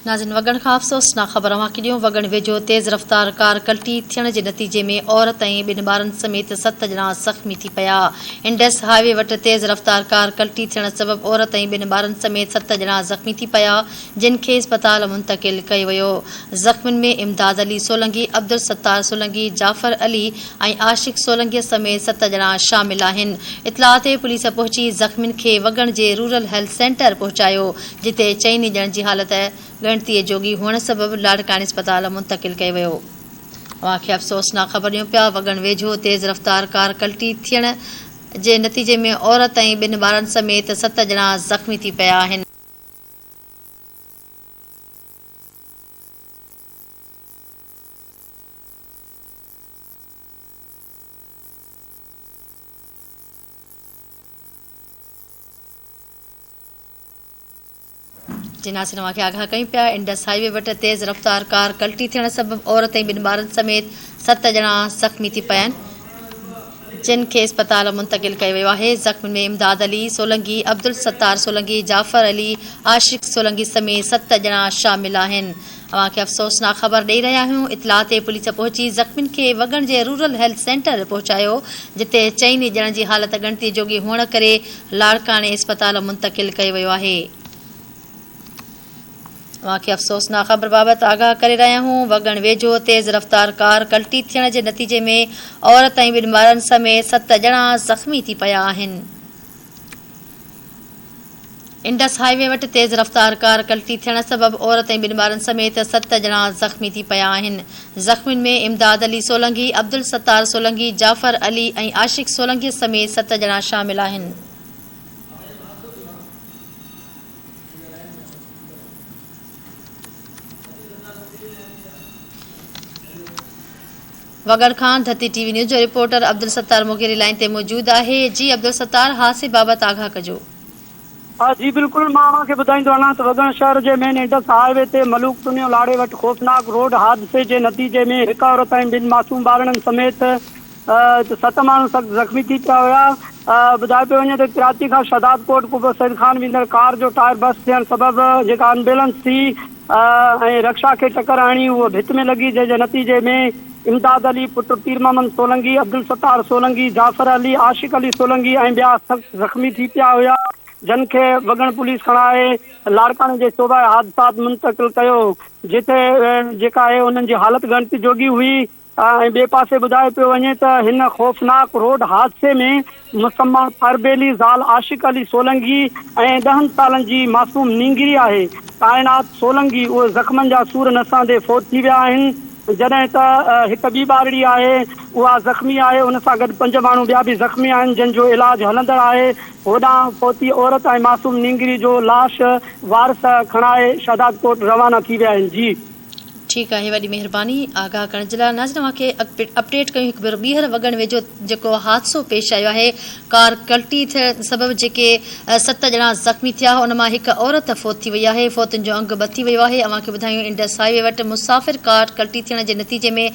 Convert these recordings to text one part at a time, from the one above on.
ناظرين وڳڻ کان افسوسناڪ خبر اوهان کي ڏيون وڳڻ ويجهو تيز رفتار ڪار ڪلٽي ٿيڻ جي نتيجي ۾ عورت ۽ ٻن ٻارن سميت ست ڄڻا زخمي ٿي پيا انڊس هاء وي وٽ تيز رفتار ڪار ڪلٽي ٿيڻ سبب عورت ۽ ٻن ٻارن سميت ست ڄڻا زخمي ٿي پيا جن کي اسپتال منتقل ڪيو ويو زخمين ۾ امداد علي سولنگي، عبدالستار سولنگي، جعفر علي ۽ عاشق سولنگي سميت ست ڄڻا شامل آهن. اطلاع تي پوليس پهچي زخمين کي وڳڻ جي رورل هيلٿ سينٽر پهچايو، جتي چئني ڄڻن جي حالت ڳڻتيء جوڳي هئڻ سبب لاڙڪاڻي اسپتال منتقل ڪيو ويو. اوهان کي افسوسناڪ خبر ڏيون پيا وڳڻ ويجهو تيز رفتار ڪار ڪلٽي ٿيڻ جي نتيجي ۾ عورت ۽ ٻن ٻارن سميت ست ڄڻا زخمي ٿي پيا آهن. جي ناظرين اوهان کي آگاهه ڪيون پيا انڊس هاء وي وٽ تيز رفتار ڪار ڪلٽي ٿيڻ سبب عورت ۽ ٻن ٻارن سميت ست ڄڻا زخمي ٿي پيا آهن جن کي اسپتال منتقل ڪيو ويو آهي زخمين ۾ امداد علي سولنگي، عبدالستار سولنگي، جعفر علي، عاشق سولنگي سميت ست ڄڻا شامل آهن. اوهان کي افسوسناڪ خبر ڏئي رهيا آهيون اطلاع تي پوليس پهچي زخمين کي وڳڻ جي رورل هيلٿ سينٽر پهچايو جتي چئني ڄڻن جي حالت ڳڻتي جوڳي هئڻ ڪري لاڙڪاڻي اسپتال منتقل ڪيو ويو آهي. اوهان کي افسوسناڪ خبر بابت آگاهه ڪري رهيا آهيون، وڳڻ ويجهو تيز رفتار ڪار ڪلٽي ٿيڻ جي نتيجي ۾ عورت ۽ ٻن ٻارن سميت ست ڄڻا زخمي ٿي پيا آهن. انڊس هاء وي وٽ تيز رفتار ڪار ڪلٽي ٿيڻ سبب عورت ۽ ٻن ٻارن سميت ست ڄڻا زخمي ٿي پيا آهن. زخمين ۾ امداد علي سولنگي، عبدالستار سولنگي، جعفر علي ۽ عاشق سولنگي سميت ست ڄڻا شامل آهن. وڳڻ کان ڌرتي ٽي وي نيوز جو رپورٽر عبدالستار مغيري لائين تي موجود آهي جي عبدالستار حادثي بابت آگاهه ڪجو. جي بلڪل مان اوهان کي ٻڌائيندو هلان ته وڳڻ شهر جي مين انڊس هاء وي تي ملوڪ تنيو لاڙي وٽ خوفناڪ روڊ حادثي جي نتيجي ۾ هڪ عورت ۽ ٻن معصوم ٻارڙن سميت ست ماڻهو سخت زخمي ٿي پيا هيا. ٻڌايو پيو وڃي ته ڪراچي کان شهدادڪوٽ قبو سيد خان ويندڙ ڪار جو ٽائر برسٽ ٿيڻ سبب جيڪا ان بيلنس ٿي ۽ رڪشا کي ٽڪر هڻي اهو ڀت ۾ لڳي جنهن جي نتيجي ۾ امداد علي پٽ پير محمد سولنگي، عبدالستار سولنگي، جعفر علي، عاشق علي سولنگي ۽ ٻيا سخت زخمي ٿي پيا هيا جن کي وڳڻ پوليس کڻائي لاڙڪاڻي جي شعبه حادثات منتقل ڪيو جتي جيڪا آهي انهن جي حالت ڳڻتي جوڳي هئي. ۽ ٻئي پاسي ٻڌايو پيو وڃي ته هن خوفناڪ روڊ حادثي ۾ مسميٰ اربيلي زال عاشق علي سولنگي ۽ ڏهن سالن جي معصوم نينگري آهي ڪائنات سولنگي اهي زخمن جا سور نه سهندي فوت ٿي ويا آهن جڏهن ته هڪ ٻي ٻارڙي آهي اها زخمي آهي ان سان گڏ پنج ماڻهو ٻيا به زخمي آهن جن جو علاج هلندڙ آهي هوڏانهن فوتي عورت ۽ معصوم نينگري جو لاش وارث کڻائي شهدادڪوٽ روانا ٿي ويا آهن جي. ٺيڪ آهي وڏي مهرباني آگاهه ڪرڻ جي لاء ناظرين اوهان کي اپڊيٽ ڪيون هڪ ڀيرو ٻيهر وڳڻ ويجهو جيڪو حادثو پيش آيو آهي ڪار ڪلٽي ٿيڻ سبب جيڪي ست ڄڻا زخمي ٿيا ان مان هڪ عورت فوت ٿي وئي آهي فوتين جو انگ ٻه ٿي ويو آهي اوهان کي ٻڌايون انڊس هاء وي وٽ مسافر ڪار ڪلٽي ٿيڻ جي نتيجي ۾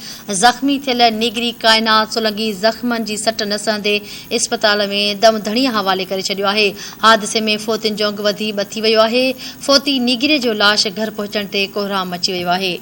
زخمي ٿيل نيگري ڪائنات سولنگي زخمن جي سٽ نه سهندي اسپتال ۾ دم ڌڻيء حوالي ڪري ڇڏيو آهي. حادثي ۾ فوتين جو انگ وڌي ٻه ٿي ويو آهي. فوتي نيگري جو لاش گهر پهچڻ تي ڪهرام مچي ويو آهي.